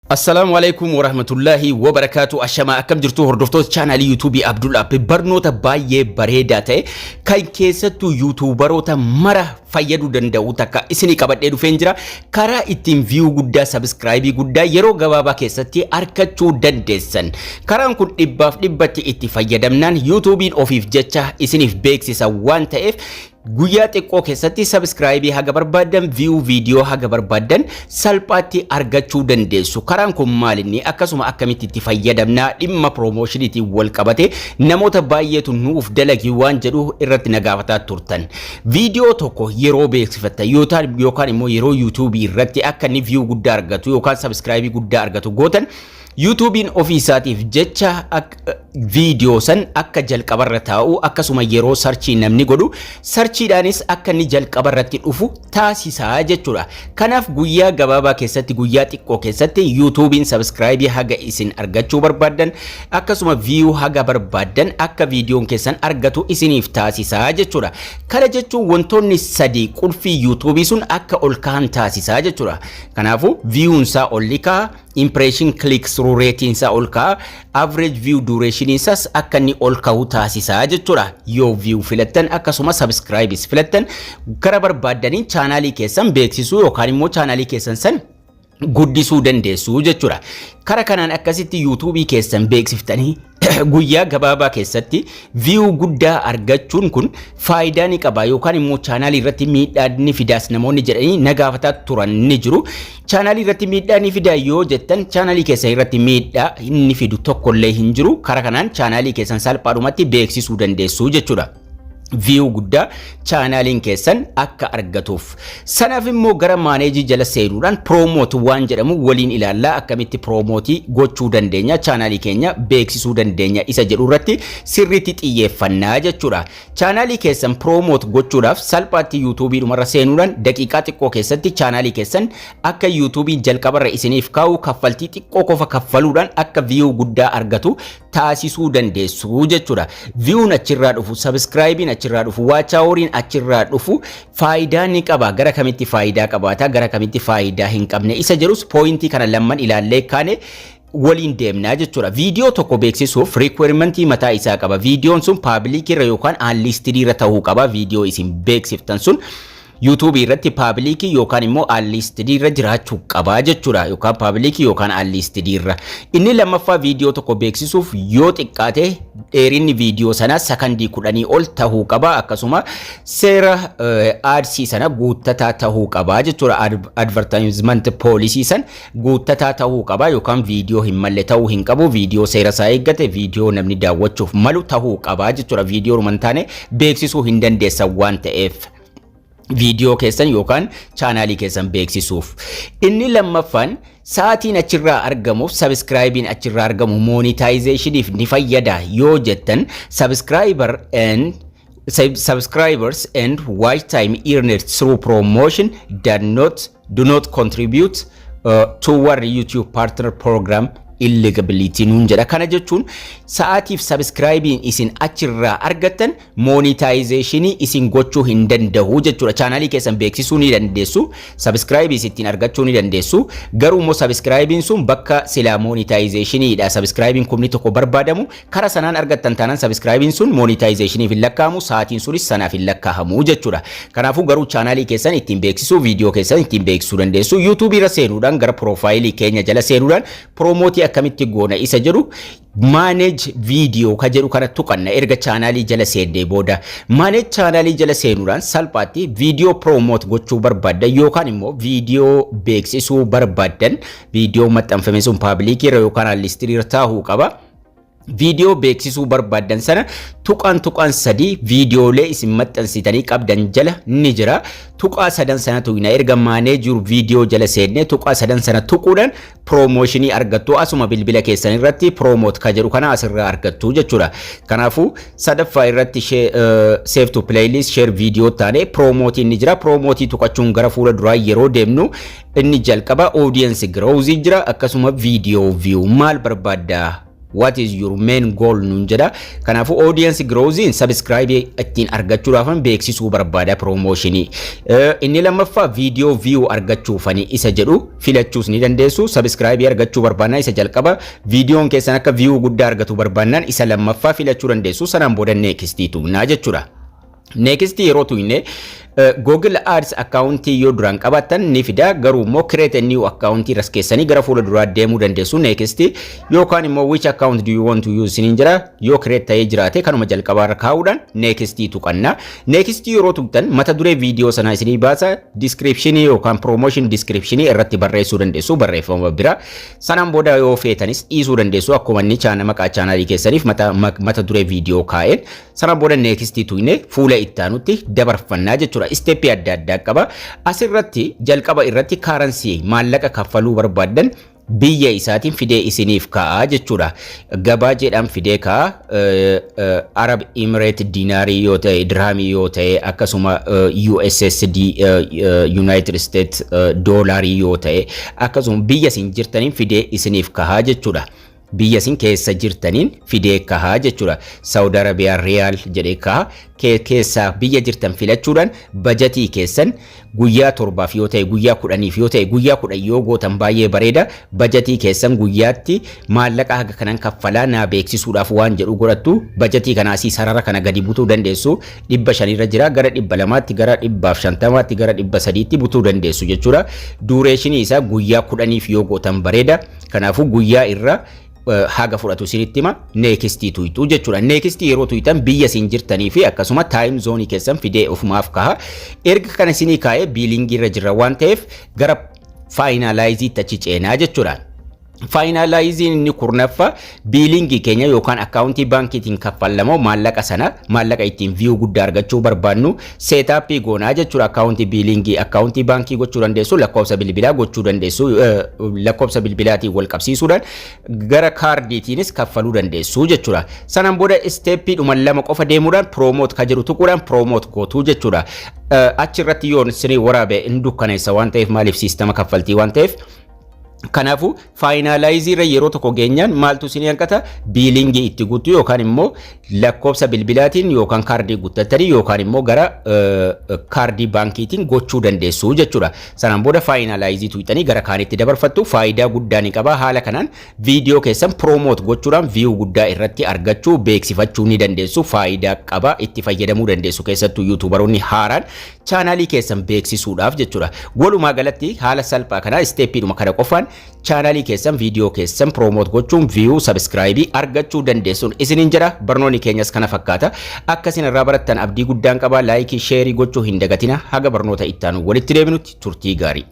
Assalaamu alaikum warahmatullahi wabarakaatu. Ashamaa, akkam jirtu hordoftoota chaanaalii YouTubeii Abdul App? Barnoota baay'ee bareedaa ta'e kan keessattuu YouTuberoota mara fayyaduu danda'u takka isinii qabadhee dhufeen jira. Karaa ittiin view guddaa, subscribeii guddaa yeroo gabaabaa keessatti argachuu dandeessan. Karaan kun dhibbaaf dhibbatti itti fayyadamnaan YouTubeiin ofiif jecha isiniif beeksisa waan ta'eef, guyyaa xiqqoo keessatti subscribeii haga barbaaddan, view viidiyoo haga barbaaddan salphaatti argachuu dandeessu. Karaan kun maalinni, akkasuma akkamitti itti fayyadamnaa, dhimma promotioniitiin wal qabate namoota baay'eetu nuuf dalagii waan jedhu irratti na gaafataa turtan. Viidiyoo tokko yeroo beeksifattan yookaan immoo yeroo YouTubeii irratti akka inni view guddaa argatu yookaan subscribeii guddaa argatu gootan, YouTubeiin ofii isaatiif jecha viidiyoo san akka jalqabarra taa'u, akkasuma yeroo searchii namni godhu searchiidhaanis akka inni jalqabarratti dhufu taasisaa jechuudha. Kanaaf guyyaa gabaabaa keessatti, guyyaa xiqqoo keessatti YouTubeiin subscribeii haga isin argachuu barbaaddan, akkasuma view haga barbaaddan akka viidiyoon keessan argatu isiniif taasisaa jechuudha. Kana jechuun wantoonni sadii qulfii YouTubeii sun akka ol ka'an taasisaa jechuudha. Kanaafuu viewunsaa ol ni ka'a, impression click through rating isaa ol ka'a, average view duration isaas akka inni ol ka'u taasisaa jechuudha. Yoo view filattan, akkasuma subscribes filattan, gara barbaaddaniin chaanaalii keessan beeksisuu yookaan immoo chaanaalii keessan san guddisuu dandeessu jechuudha. Kara kanaan akkasitti YouTubeii keessan beeksiftanii guyyaa gabaabaa keessatti view guddaa argachuun kun faayidaa ni qaba yookaan immoo chaanaalii irratti miidhaa ni fidaas namoonni jedhanii na gaafataa turan ni jiru. Chaanaalii irratti miidhaa ni fidaa yoo jettan, chaanaalii keessan irratti miidhaa inni fidu tokkollee hin jiru. Kara kanaan chaanaalii keessan salphaadhumatti beeksisuu dandeessu jechuudha. View guddaa chaanaaliin keessan akka argatuuf. Sanaaf immoo gara manageii jala seenuudhaan promote waan jedhamu waliin ilaallaa. Akkamitti promoteii gochuu dandeenya, chaanaalii keenya beeksisuu dandeenya isa jedhu irratti sirriitti xiyyeeffannaa jechuudha. Chaanaalii keessan promote gochuudhaaf salphaatti YouTubeii dhumarra seenuudhaan daqiiqaa xiqqoo keessatti chaanaalii keessan akka YouTubeiin jalqabarra isiniif kaa'u, kaffaltii xiqqoo qofa kaffaluudhaan akka view guddaa argatu taasisuu dandeessu jechuudha. Viewun achirraa dhufu, subscribeiin achirraa dhufu, watch houriin achirraa dhufu faayidaa ni qaba. Gara kamitti faayidaa qabaata, gara kamitti faayidaa hin qabne isa jedhus pointii kana lamman ilaallee kaane waliin deemnaa jechuudha. Viidiyoo tokko beeksisuuf requirementii mataa isaa qaba. Viidiyoon sun publicii irra yookaan unlistedii irra ta'uu qaba. Viidiyoo isin beeksiftan sun YouTubeii irratti publicii yookaan immoo unlistedii irra jiraachuu qaba jechuudha. Yookaan publicii yookaan unlistedii irra. Inni lammaffaa, viidiyoo tokko beeksisuuf yoo xiqqaate dheerinni viidiyoo sanaa sakandii 10 ol tahuu qaba. Akkasuma seera adsii sana guuttataa tahuu qaba jechuudha. Advertisement policy san guuttataa tahuu qaba yookaan viidiyoo hin malle tahuu hin qabu. Viidiyoo seera isaa eeggate, viidiyoo namni daawwachuuf malu tahuu qaba jechuudha. Viidiyoo hin taane beeksisuu hin dandeessan waan ta'eef, viidiyoo keessan yookaan chaanaalii keessan beeksisuuf. Inni lammaffaan, sa'aatiin achirraa argamuuf subscribeiin achirraa argamu monetizationiif ni fayyada yoo jettan, subscribers and watch time earned through promotion do not contribute toward YouTube Partner Program eligibility nuun jedha. Kana jechuun sa'aatiif subscribeiin isin achirraa argattan monetizationii isin gochuu hin danda'u jechuudha. Chaanaalii keessan beeksisuu ni dandeessu, subscribeii ittiin argachuu ni dandeessu. Garuu immoo subscribeiin sun bakka silaa monetizationiidha. Subscribeiin 10,000 barbaadamu kara sanaan argattan taanaan, subscribeiin sun monetizationiif hin lakkaa'amu, sa'aatiin sunis sanaaf hin lakkaa'amu jechuudha. Kanaafuu garuu chaanaalii keessan ittiin beeksisuu, viidiyoo keessan ittiin beeksisuu dandeessu. YouTubeii irra seenuudhaan, gara profileii keenya jala seenuudhaan promoteii akkamitti goona isa jedhu, manage video ka jedhu kana tuqanna. Erga chaanaalii jala seennee booda manage chaanaalii jala seenuudhaan salphaatti viidiyoo promote gochuu barbaaddan yookaan immoo viidiyoo beeksisuu barbaaddan, viidiyoo maxxanfame sun publicii irra yookaan unlistedii irra taa'uu qaba. Viidiyoo beeksisuu barbaaddan sana tuqaan tuqaan sadii viidiyoolee isin maxxansitanii qabdan jala ni jira. Tuqaa sadan sana tuqna. Erga manage video jala seennee tuqaa sadan sana tuquudhaan promotionii argattu. Asuma bilbila keessan irratti promote ka jedhu kana asirraa argattu jechuudha. Kanaafuu sadaffaa irratti save to playlist, share video taane promoteiin ni jira. Promoteii tuqachuun gara fuula duraa yeroo deemnu, inni jalqaba audience growth jira, akkasuma video view. Maal barbaadda? What is your main goal nuun jedha. Kanaafuu audience growthiin subscribe ittiin argachuudhaaf beeksisuu barbaada, promotionii. Inni lammaffaa video view argachuufani isa jedhu filachuus ni dandeessu. Subscribe argachuu barbaannaan isa jalqaba, viidiyoon keessan akka view guddaa argatu barbaannaan isa lammaffaa filachuu dandeessu. Sanaan booda nextii tuqnaa jechuudha. Next yeroo tuqne, Google Ads accountii yoo duraan qabaattan ni fida. Garuu immoo create a new account irras keessanii gara fuula duraa deemuu dandeessu, next, yookaan immoo which account do you want to use isiniin jira. Yoo create ta'ee jiraate kanuma jalqabaa irra kaa'uudhaan next tuqanna. Next yeroo tuqxan mata duree viidiyoo sanaa isinii baasa. Description yookaan promotion description irratti barreessuu dandeessu, barreeffama bira. Sanaan booda yoo feetanis dhiisuu dandeessu, akkuma inni chaana maqaa chaanaalii keessaniif mata duree viidiyoo kaa'een. Sanaan booda next tuqne fuula ittaanutti dabarfannaa jechuudha. Steppii adda addaa qaba. Asirratti jalqaba irratti currency maallaqa kaffaluu barbaaddan biyya isaatiin fidee isiniif ka'a jechuudha. Gabaa jedhaan fidee ka'a. Arab Emirate dinaarii yoo ta'e, dirhaamii yoo ta'e, akkasuma USSD, United States doolaarii yoo ta'e, akkasuma biyya isin jirtaniin fidee isiniif ka'a jechuudha. Biyya isin keessa jirtaniin fidee kahaa jechuudha. Saudi Arabiyaa Riyaal jedhee kaha. Keessaa biyya jirtan filachuudhaan bajatii keessan guyyaa 7f yoo ta'e, guyyaa 10f yoo ta'e, guyyaa 10 yoo gootan baay'ee bareeda. Bajatii keessan guyyaatti maallaqa haga kanan kaffalaa naa beeksisuudhaaf waan jedhu godhattu. Bajatii kanaasii sarara kana gadi butuu dandeessu. 500rra jira, gara 200tti, gara 150tti, gara 300tti butuu dandeessu jechuudha. Durationii isaa guyyaa 10f yoo gootan bareeda. Kanaafuu guyyaa irra haga fudhatu isinitti hima, nextii tuyxuu jechuudha. Nextii yeroo tuyxan biyya isin jirtanii fi akkasuma time zoneii keessan fidee ofumaaf kaha. Erga kana isinii kaa'ee billingii irra jirra waan ta'eef gara finalizeiitti achi ceenaa jechuudha. Finalizeiin inni 10ffaa billingii keenya yookaan akkaawuntii baankiitiin kaffallamoo maallaqa sana, maallaqa ittiin view guddaa argachuu barbaannu setupii goonaa jechuudha. Akkaawuntii billingii akkaawuntii baankii gochuu dandeessu, lakkoofsa bilbilaa gochuu dandeessu, lakkoofsa bilbilaatiin wal qabsiisuudhaan gara kaardiitiinis kaffaluu dandeessu jechuudha. Sanaan booda steppii dhuma lama qofa deemuudhaan promote ka jedhu tuquudhaan promote gootuu jechuudha. Achirratti yoon isinii waraabe hin dukkaneessa waan ta'eef, maaliif siistama kaffaltii waan ta'eef. Kanaafuu finalizeii irra yeroo tokko geenyaan maaltu isin hanqata? Billingii itti guutuu yookaan immoo lakkoofsa bilbilaatiin yookaan kaardii guuttattanii yookaan immoo gara kaardii baankiitiin gochuu dandeessu jechuudha. Sanaan booda finalizeii tuqxanii gara kaanitti dabarfattu. Faayidaa guddaa ni qaba. Haala kanaan viidiyoo keessan promote gochuudhaan view guddaa irratti argachuu, beeksifachuu ni dandeessu. Faayidaa qaba, itti fayyadamuu dandeessu, keessattuu YouTuberoonni haaraan chaanaalii keessan beeksisuudhaaf jechuudha. Walumaa galatti haala salphaa kanaa steppiidhuma kana qofaan chaanaalii keessan, viidiyoo keessan promote gochuun view, subscribeii argachuu dandeessuun isiniin jedha. Barnoonni keenyas kana fakkaata. Akka isin irraa barattan abdii guddaan qaba. Likeii, shareii gochuu hin dagatina. Haga barnoota ittaanu walitti deebinutti turtii gaarii.